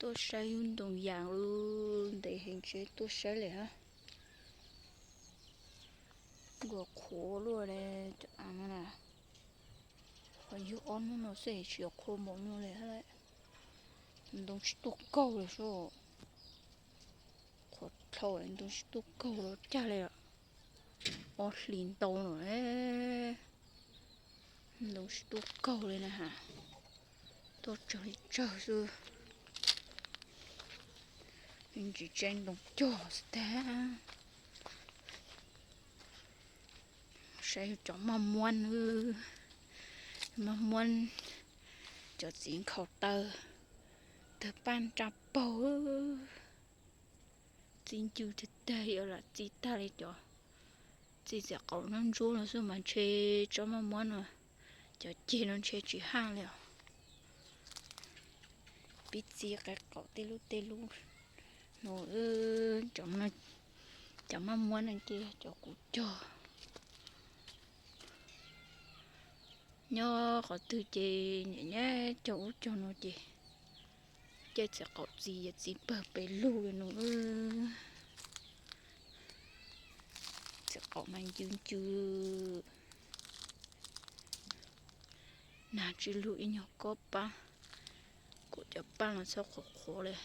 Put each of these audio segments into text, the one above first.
Tuaj saib yug ntoo yas, ntev heev tsis tuaj saib li hab. Nkaus qhuav luaj li cov av no na. Qhuav yug ob hnub no xwb tsis qhuav npaum no li hab. Ntoo tsis tuaj kaug li sub. Qhuav dlhau ntoo tsis tuaj kaug los cag li. Ob hlis ntau lawm, ntoo tsis tuaj kaug li na has. Tuaj tsawg li tsawg xwb. Ntsis tseeb ntoo cog xwb tag. Saib cov maj muab, maj muab, cov txiv nkhaus taw, tawg paj nraj paug. Txi ncw tag tag, yuav lam txi tag li cov txi txiv qaum nruab ntsuab no xwb mas ntshe tsob maj muab no, cov ceg no ntshe tsis haj li os. Pib txi qe qaum tej lub tej lub no, cov maj muab no ces cov kuv cog. Nyob qhov twg ces niam nyab cog ub cog no ces caij txiv qaum txi, txi pawg pes lug li no. Txiv qaum mas ncw ncw, nag tsis lug ib nyuag kob pab, kuv cov paj los txhob qhuav qhuav li.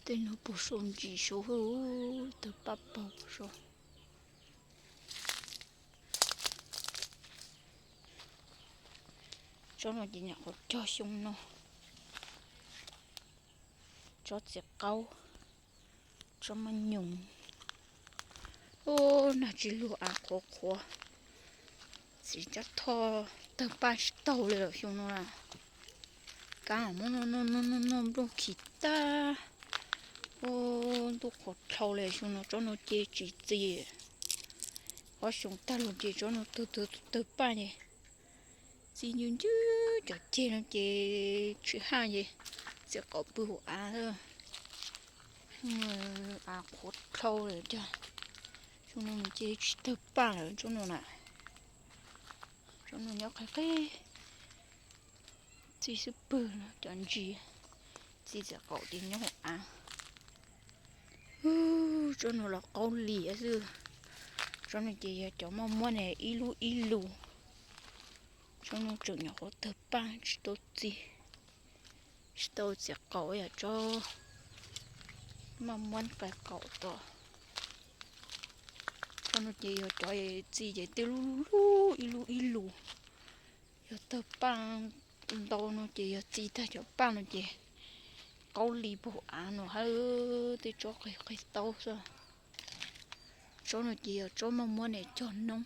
Tej no puag saum ntsis saud, tawg paj paug saud. Tsob no ces nyuam qhuav cog xyoo no. Tsob txiv qaub, tsob maj nyoos. Ub, nag tsis lug av qhuav qhuav, txiv tsab thoj tawg paj tsis taug li lawm xyoo no na. Kab muab noj noj noj noj nplooj khi tag. Ub, ntuj qhuav dlhau li xyoo no tsob no ces tsis txi. Ob xyoo tag los ces tsob no tawg tawg tawg paj ces txi ncw ncw, cov ceg no ces tsis haj ces txiv qaum pw hauv av. Av qhuav dlhau lawm cog, tsob no ces tsis tawg paj lawm tsob no na. Tsob no nyob qhib qhib, txi xwb pwg no cov ntsis, txi txiv qaum ces nyob hauv av. Tsob no los qaub lis xwb. Tsob no ces yog cov maj muab ne ib lub ib lus. Tsob no tseem nyuam qhuav tawg paj tsis tau txi, tsis tau txiv qaum yom, tsob maj muab qe qaum tom. Tsob no ces yog cov txi ces tej lub lub ib lub ib lus. Yog tawg paj ntau no ces yog txi tag cov paj no ces qaub li puag av no hab, tej tsob qig qig taub xwb. Tsob no ces yog tsob maj muab ne cog noob.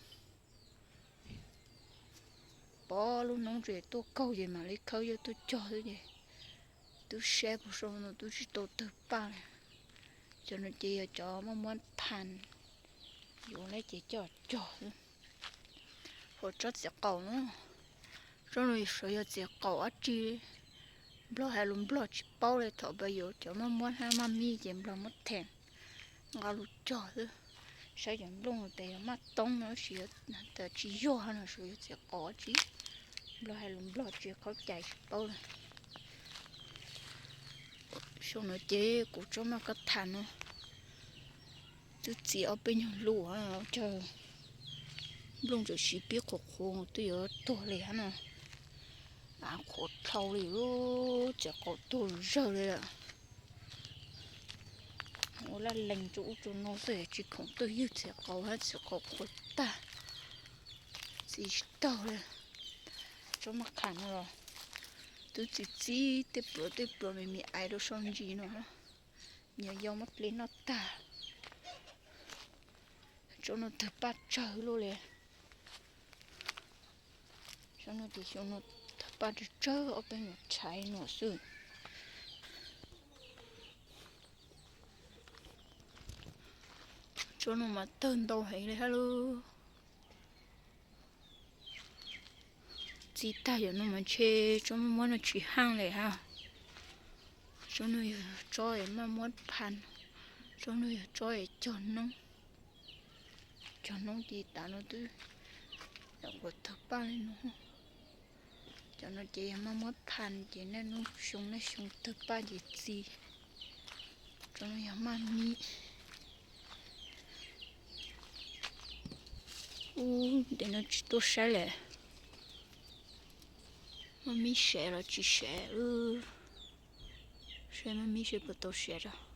Pov lub noob tsis tuaj kaug ces mam li khawb yuav tuaj cog xwb ces twb saib puag saum no twb tsis tau tawg paj li. Cov no ces yog cov maj muab phan, yuav lawm ces coj cog xwb. Hos tsob txiv qaum no, tsob no sawv yog txiv qaum dab tsi, nplog hais lus nplog tsis paub li, thaum peb yuav cov maj muab hab maj mib ces nplog muab them nqa lug cog xwb. Saib cov nplooj tes yog maj toob no tab sis tas tsis yog no, sawv yog txiv qaum dab tsi, nplog hais lus nplog tsis qaub cai tsis paub li. Xyoo no ces kuv tsob maj kab tham no twb txi ob peb nyuag lub, cov nplooj tseem siv pib qhuav qhuav twb yuav tuag li hab no. Av qhuav dlhau li, txiv qaum tuag zawg li lawm. Ua laj lees rau ub rau no xwb tsis khoom twj ywg txiv qaum hab, txiv qaum qhuav tag, txi tsis taug li. Tsob maj qham no los twb txi txi tej pluav tej pluav me me aiv rau sau ntsis no, nyuam yau muab dle noj tag. Tsob no tawg paj tsawg luaj li. Tsob no ces xyoo no tawg paj tsawg tsawg ob peb nyuam tshaiv no xwb. Tsob no mas tawg ntau heev li hab lauj. Txi tag yam no mas ntshe tsob maj muab no tsis haaj li hab. Tsob no yog tsob maj muab phan, tsob no yog tsob cog noob. Cog noob ces tas no twb ua tawg paj li no. Cov no ces yog maj muab pha ces nej hnub xyoo nej xyoo tawg paj ces txi. Cov no yog maj mib. Ub, ntawm no tsis tuaj saib lawm. Maj mib sev los tsis sev. Saib maj mib seb puas tau siav rau.